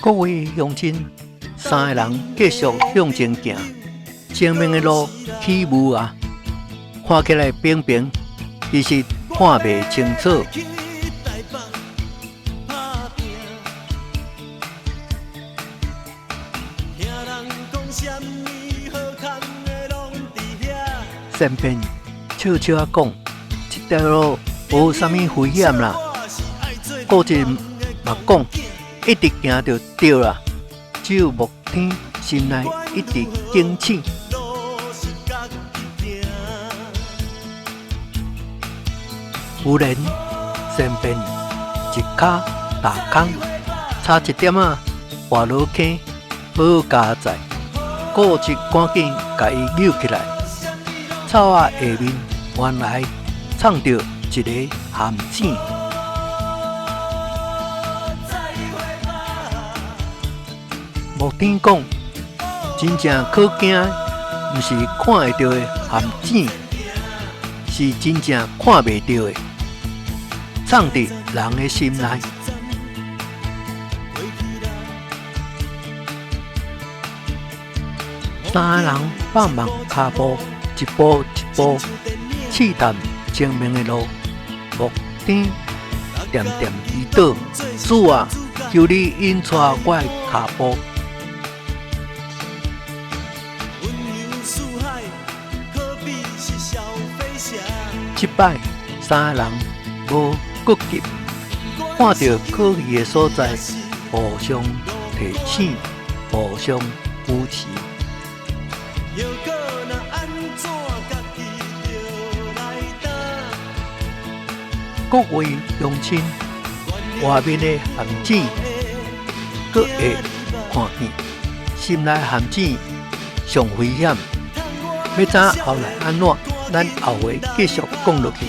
各位鄉親，三個人繼續向前行，前面的路起霧啊，看起來平平，其實看袂清楚。善變笑笑仔講：這條路無啥物危險啦。顧一嘛講：一直行就對啦。只有木天心內一直警醒。忽然，善變一跤踏空，差一點仔滑落坑，好佳哉！顧一趕緊共伊搝起來。草仔下面原來藏著一个陷阱。木天講，真正可驚的，毋是看會著的陷阱，是真正看袂著的，藏佇人的心內。三个人放慢跤步，一步一步試探前面的路。木天恬恬祈禱：主啊，求你引帶我的跤步。這擺三个人無閣急，看著可疑的所在，互相提醒，互相扶持。各位鄉親，外面的陷阱閣會看見，心內陷阱上危險。欲知後來按怎，咱後回繼續講落去。